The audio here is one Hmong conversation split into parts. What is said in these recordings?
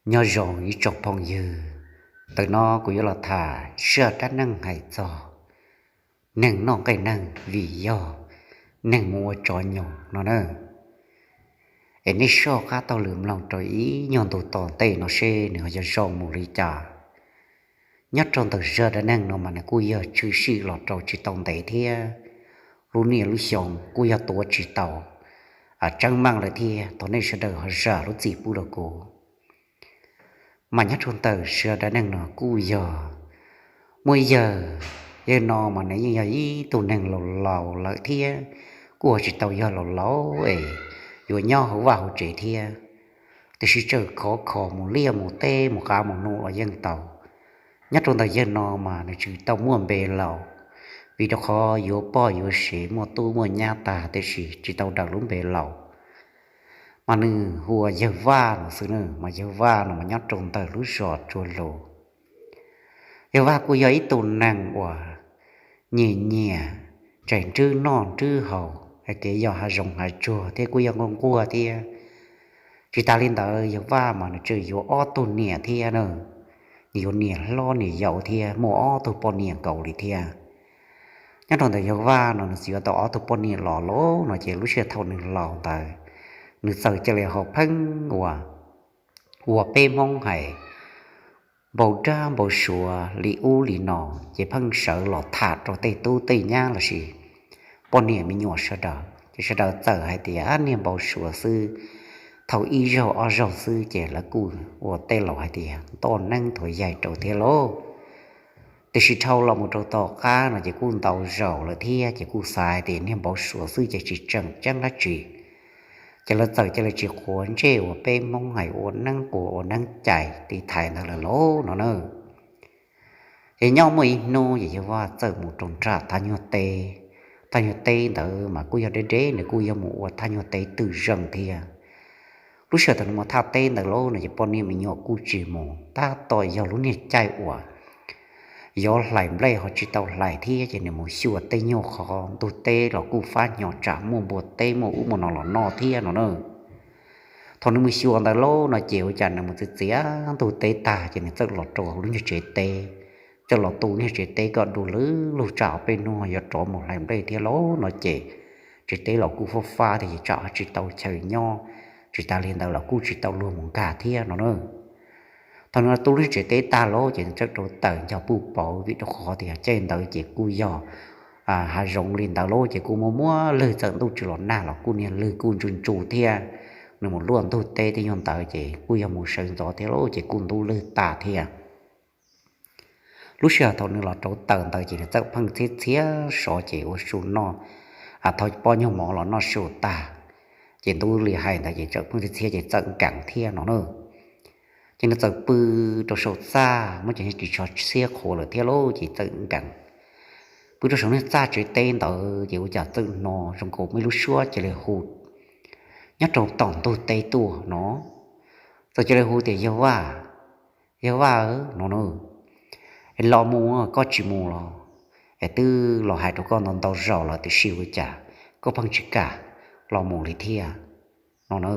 Nyob zoo ib tsoom phooj ywg, ntawm no kuv yuav los tham zaj dab neeg hais txog neeg noj nqaij neeg vim yog neeg mus ua tsov nyoos no na. Es nej soj qab taug lw mloog rau ib nyuag ntu tom ntej no seb nws ho yuav zoo mus li cas. Nyob rau ntawm zaj dab neeg no mas nws kuj yog tshwm sim los rau tsis tau ntev thiab, lub niaj lub xyoo kuj yog tuav tsis tau tseeb meej lawm thiab. Thov nej sawv daws ho zam lub txim pub rau kuv. Mas nyob rau ntawm zaj dab neeg no kuj yog muaj ib yawg, yawg no mas nws yeej yog ib tug neeg laus laus lawm thiab, kuj ho tsis tau yog laus laus es yuav nyob hauv vaj hauv tsev thiab, tiam sis tseem khov kho mus liaj mus teb mus qav mus num los yeej tau. Nyob rau ntawm yawg no mas nws tsis tau muaj npe laus, vim rau qhov yuav poj yuav sev muaj tub muaj nyab tag tiam sis tsis tau daws lub npe laus. Mas nws hu ua yawg Vaj no xwb na, mas yawg Vaj no mas nyob rau ntawm lub zos Tsua Lus. Yawg Vaj kuj yog ib tug neeg uas nyiam nyiam tseem nrwb noj nrwb haus, hais tias yog hav zoov hav tsuag thiab kuj yog nquag nquag thiab. Tsis tas li ntawd yawg Vaj mas nws tseem yuav ob tug niam thiab na, nws yuav niam hlob niam yau thiab muaj ob tug poj niam nkaus li thiab. Nyob rau ntawm yawg Vaj no nws txiv yuav tau ob tug poj niam los lauj no ces lub sij hawm thaum nws laus ntawd, nws txawm cia li ho pheej ua, ua peb Hmoob hais npau dab npau suav li ub li no, ces pheej sawv los tham rau tej tub tej nyab lossis poj niam me nyuam sawv daws, ces sawv daws txawm hais tias niag npau suav xwb, thaum ib zaug ob zaug xwb ces lawv kuj ua tej laus hais tias nto neeb thuav yaig rau thiab lauj. Tiam sis dhau los mus rau tom qab no ces kuj ntau zaus lawm thiab ces kuj xav hais tias niag npau suav xwb ces tsis tseem ceeb dab tsi, ces lawv txawm cia li tsis quav ntsej ua peb Hmoob hais ua neeb quav ua neeb cais tiv thaiv ntawd lawm lauj no na. Ces nyob muaj ib hnub ces yawg Vaj txawm mus rau nram thaj nyuag teb. Thaj nyuag teb ntawd mas kuj yog deb deb, nws kuj yog mus ua thaj nyuag teb twm zeeg thiab. Lub sij hawm thaum nws mus thaj teb ntawd lauj no ces poj niam me nyuam kuj tsis mus, tab tom yog lub niag caij uas yuav hlais nplej ho tsis tau hlais thiab ces nws mus xyuas tej nyuag qhov ntug teb los kuj fab hnyo tsam muaj npua teb muaj ub muaj no los noj thiab no na. Thaum nws mus xyuas ntawd lauj no ces ua cas nws mus txiav txiav ntug teb tag ces nws txawm los rau hauv lub niag tsev teb, txawm los tu niag tsev teb kom du lug lug tsam peb hnub yuav rov mus hlais nplej thiab lauj no ces tsev teb los kuj fab fab thiab ces tsam ho tsis tau chaw nyob, tsis tas li ntawd los kuj tsis tau luag mus nkag thiab no na. Thaum nws tu lub niag tsev teb tag lauj ces nws txawm rov tawm ncog puj pauv vim rau qhov tias caij ntawd ces kuj yog hav zoov li ntawd lauj ces kuj muaj muaj lwg, txawm ntuj tsis los nag los kuj niag lwg kuj ntsu ntsu thiab. Nws mus luaj ntug teb tej nyuag ntawd ces kuj yog mus sawv ntxov thiab lauj ces kuj ntub lwg tas thiab. Lub sij hawm thaum nws los rauv taws ntawd ces nws txawm pheej txhiab txhiab sov ces ua su noj, thaum pob nyuag mov los noj su tag, ces ntub li hais ntawd ces txawm pheej txhiab txhiab ces txawm nkees thiab no na. Ces nws txawm pw rau saum txaj muab cov niag ris tsho txhiab qhuav lawm thiab lauj ces txawm nkees. Pw rau saum niag txaj tsev teb ntawd ces ua cas txawm hnov zoo nkaus muaj ib lub suab cia li hu nyob rau tom ntug teb tuaj no. Txawm cia li hu tias, Yawg Vaj, yawg Vaj no na, es los mus koj tsis mus los? Es twb los hais rau koj ntau ntau zaus lawm tiam sis ua cas koj pheej tsis kam los mus li thiab no na.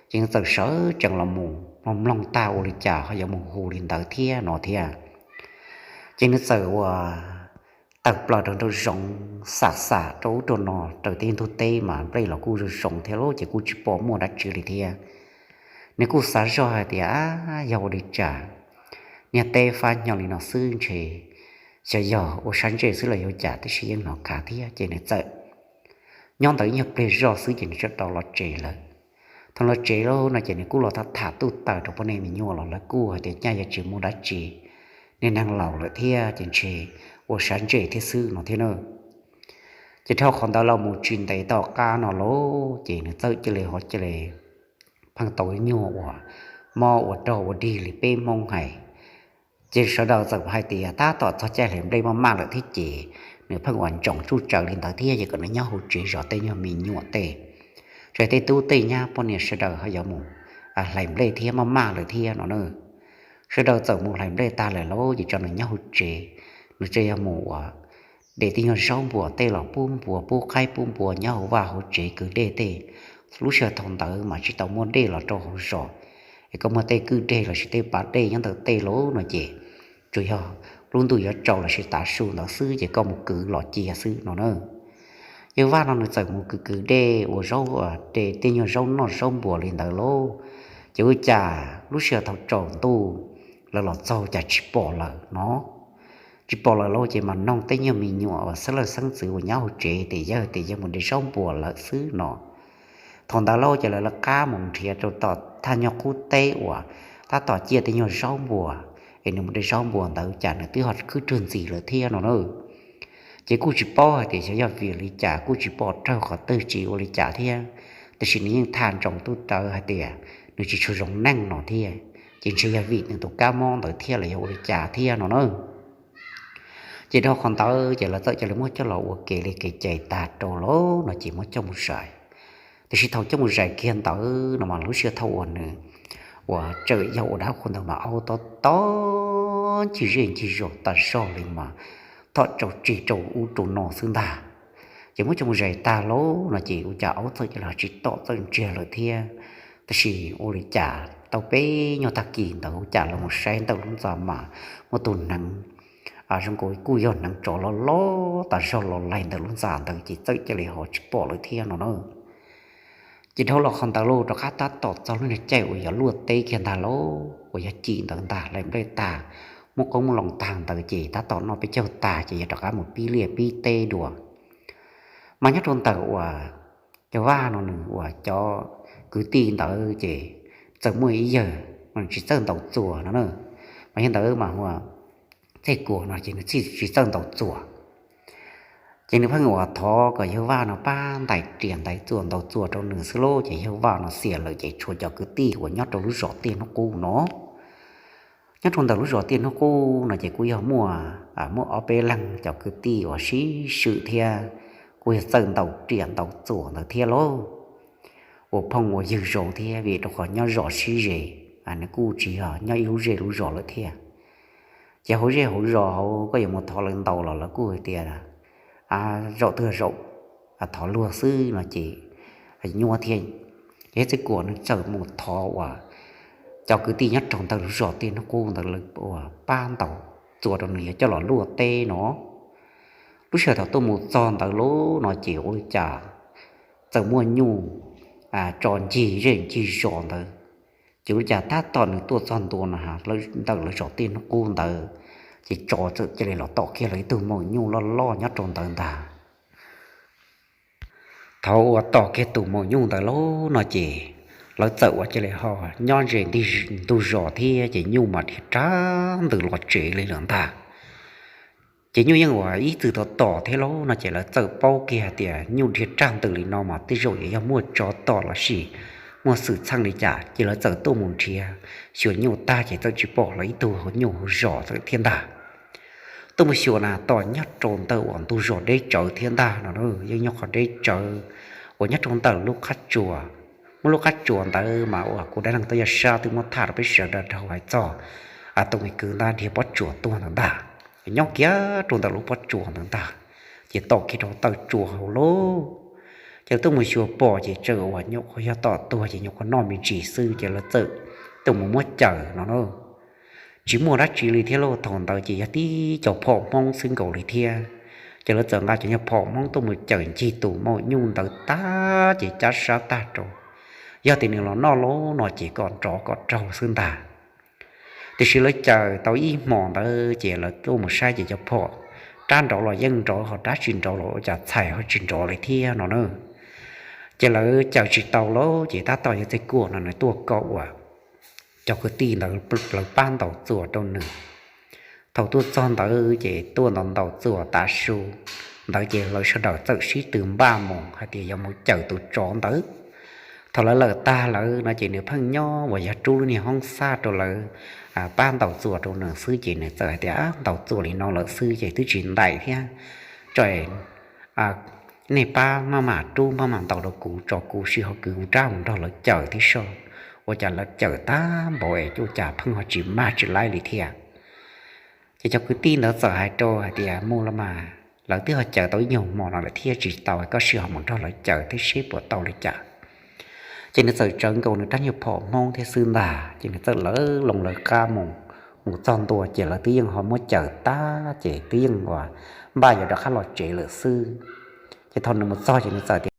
Ces nws txawm sawv tsees los mus mloog mloog tag ua li cas ho yuav mus hu li ntawd thiab no thiab. Ces nws txawm ua tawm plaws rau nraum zoov xam xam rau ub rau no, raws tej ntug teb mas nplej los kuj zoo zoo thiab lauj ces kuj tsis pom muaj dab tsi li thiab. Nws kuj xav zoj hais tias, Yog ua li cas niag teb fab hnyo li no xwb ntshe xyov yog ua sab ntsej xwb los yog cas, tiam sis yeej hnov khav thiab ces nws txawm nyob ntawd ib nyuag pliag zoj xwb ces nws txawm rov los tsev lawm. Thaum los tsev lawm no ces nws kuj los tham tham tuj tawm rau poj niam me nyuam los lawv kuj hais tias nyaj yuav tsis muaj dab tsi, niag neeg laus lawm thiab ces ntshe ua sab ntsej thiab xwb no thiab na. Ces dhau qhov ntawd los mus tsis ntev tom qab no lauj ces nws txawm cia li ho cia li pheej tau ib nyuag uas mob ua rog ua dig li peb Hmoob hais. Ces sawv daws txawm hais tias tab tom txog caij hlais nplej maj maj lawm thiab ces nws pheej ua ntsoov tsuj tsaws li ntawd thiab ces kom nws nyob hauv tsev zov tej nyuag me nyuam tej, tsam tej tub tej nyab poj niam sawv daws ho yuav mus hlais nplej thiab maj maj lawm thiab no na. Sawv daws txawm mus hlais nplej tag lawm lauj ces tso nws nyob hauv tsev, nws tseem yog mus ua de tej nyuag zaub npua tej los pub npua pub qaib pub npua nyob hauv vaj hauv tsev kwv dej tej. Lub sij hawm thaum ntawd mas tsis tau muaj dej los rau hauv zos, Es koj muaj tej kwj deg lossis tej pas dej nyob ntawm tej lawm no ces tsuas yog lub ntuj yuav tsaus lossis tav su ntawd xwb ces koj mus kwv los cia xwb no na. Yawg Vaj no nws txawm mus kwv kwv dej ua zaub, tej nyuag zaub noj zaub npuas li ntawd lauj. Ces ua cas lub sij hawm thaum tsaus ntuj lawv los txog cas tsis pom lawm no. Tsis pom lawm lauj, ces mam noog tej nyuag me nyuam uas xeeb leej xeeb ntxwv uas nyob hauv tsev tias yawg tias yawg mus de zaub npuas lawm xwb no. Thaum ntawd lauj ces lawv lawv qab mus nrhiav rau tom thaj nyuag qub teb uas tab tom ciaj tej nyuag zaub npuas, es nws mus de zaub npuas ntawd cas nws twb ho khwb rwg ntxiv lawm thiab no na. Ces kuj tsis paub hais tias xyov yog vim li cas, kuj tsis pom raug qhov twg tsis ua li cas thiab, tiam sis nws yeej tham ntsoov tub rawv hais tias nws tsis tshua zoo neej no thiab, ces ntshe yog vim nws tus kab mob ntawd thiab los yog ua li cas thiab no na. Ces dhau qhov ntawd ces lawv txawm cia li muab coj los ua kev li kev cai tag rau lawm no ces muab coj mus zais. Tiam sis thaum coj mus zais kiag ntawd no mas lub sij hawm thaum uas nws uas tseem yog ua dab qhuas ntawd mas aub tob tob ncig zej ncig zos tas zog li mas thom tsaus tsis rau ub rau no xwb ntag. Ces muab coj mus zais tag lawm no ces ua cas aub txawm cia li tsis tom txawm ntsiag lawm thiab. Tiam sis ua li cas tau peb nyuag tag kis ntawd ua cas los mus saib ntawm lub ntxa mas muaj tus hneev zoo nkaus kuj yog hneev tsov loj loj tas zog los laig ntawm lub ntxa ntawd ces txawm cia li ho tsis pom lawm thiab no na. Ces dhau los qhov ntawd los rov qab tab tom txog lub niag caij uas yuav luaj teb kiag ntag lauj, uas yog cim ntawd ntag, laim nplej tag, muab qoob muab loo tag ntawd ces tab tom noj peb caug tag ces yog rov qab mus pib liaj pib teb dua. Mas nyob rau ntawm uas cov vaj no nws uas cov kwv tij ntawd ces txawm muaj ib yawg tsis txawj ntaus txuas no na, mas yog ntawd mas hu ua Txej Kuam no ces nws tsis txawj ntaus txuas. Ces nws pheej uas thov kom yawg vaj no pab ntais riam ntais txuas ntaus txuas rau nws xwb lauj, ces yawg vaj no xiam lawm ces tshuav cov kwv tij uas nyob rau lub zos Tiaj Hnub Qub no. Nyob rau ntawm lub zos Tiaj Hnub Qub no ces kuj yog muaj, muaj ob peb leeg cov kwv tij uas sib swm thiab kuj yog txawj ntaus riam ntaus txuas ntawd thiab lauj. Ua phooj ua ywg zoo thiab vim rau qhov nyob zos sib ze, nws kuj tsis yog nyob ib lub zej lub zos lawm thiab. Ces hauv zej hauv zos hauv koj yuav mus thov lawv ntaus los lawv kuj hais tias zaum twg zaum thov luag xwb no ces nyuaj thiab. Ces Txej Kuam nws txawm mus thov uas cov kwv tij nyob rau ntawm lub zos Tiaj Hnub Qub ntawd lawv uas pab ntaus txuas rau nws yuav coj los luaj teb no. Lub sij hawm thaum tuaj mus txog ntawd lauj no ces ua li cas txawm muaj nyuj tso ncig zej ncig zos ntawd. Ces ua li cas tab tom nws tuaj txog ntua no ntawm lawv zos Tiaj Hnub Qub ntawd, ces tsov txawm cia li los tom kiag lawv ib tug maum nyuj loj loj nyob rau ntawd ntag. Thaum uas tom kiag tus maum nyuj ntawd lauj no ces lawv txawm uas cia li ho nyob ze ntug zos thiab ces nyuj mas dhia rag ntws los tsev li lawm ntag. Ces nyuj yeej uas ib txwm tom tom thiab lauj no ces lawv txawm paub kiag hais tias nyuj dhia rag ntws li no mas tej zaum yuav yog muaj tsov tom los sis muaj xwm txheej li cas, ces lawv txawm tuaj mus nrhiav xyuas nyuj tag ces txawm tsis pom lawv ib tug hauv nyuj hauv zos txawm thiab ntag. Tuaj mus xyuas na tom nyob rau ntawm uas ntug zos deb tsawv thiab ntag no, yeej nyob qhov deb tsawv uas nyob rau ntawm lub qab tsuas. Muab lub qab tsuas ntawd mas uas kuv dab neeg tau yog sab twb muab tham rau peb sawv daws dhau hais txog tus me kwv ntab dhia pob tsuas tuag ntawd ntag. Nyob kiag rau ntawm lub pob tsuas ntawd ntag, ces tom kiag rau taw tsuas hauv lauj. Ces lawv tuaj mus xyuas pom ces txawm uas nyuam qhuav yog tom tuag ces nyuam qhuav noj me ntsis xwb ces lawv txawm tuaj mus muab cawm no na. Tsis muaj dab tsi li thiab lauj, thaum ntawd ces yog tib cov phom Hmoob xwb nkaus li thiab. Ces lawv txawm nqa cov nyuag phom Hmoob tuaj mus cawm ncig tus maum nyuj ntawd tag ces cab sab tag rau. Yog tias nws los noj lauj no ces kom nrov kom raug xwb ntag. Tiam sis lawv cawm tau ib hmos ntawd ces lawv tuaj mus saib ces cov phom rab nrov los yeej nrov, ho rab tsis nrov los ua cas txhais ho tsis nrov li thiab no na. Ces lawv cawm tsis tau lauj, ces tab tom yog Txej Kuam no nws tuaj kom uas cov kwv tij ntawd lawv pab ntaus txuas rau nws. Thaum tuaj txog ntawd ces tuaj ntaus ntaus txuas tav su ntawd ces lawv sawv daws txawm sib tw npaj mus hais tias yuav mus cawm tus tsov ntawd. Thaum lawv lawm tag lawm no ces nws pheej nyob uas yog rub lub niag hoob xaj rau lawv pab ntaus txuas rau nws xwb ces nws txawm hais tias ntaus txuas li no lawm xwb ces twb tsis ntaim thiab. Tso, nej pab maj mam rub maj mam ntaus rau kuv tso, kuv sim ho kwv kuv rab mus nrog lawv cawm thiab soj. Ua cas lawv cawm tag npaum es ua cas pheej ho tsis mag tsis laib li thiab. Ces cov kwv tij ntawd txawm hais rau hais tias mus los mas lawv twb ho cawm tau ib nyuag hmo no lawm thiab, tsis tau, koj sim ho mus nrog lawv cawm thiab seb puas tau li cas. Ces nws txawm tsawv nkaus nws rab nyuag phom Hmoob thiab xwb ntag, ces nws txawm lawv loo lawv qab mus. Mus txog ntua ces lawv twb yeej ho muab cawm tag, ces twb yeej uas npaj yuav rov qab los tsev lawm xwb. Ces thaum nws mus txog ces nws txawm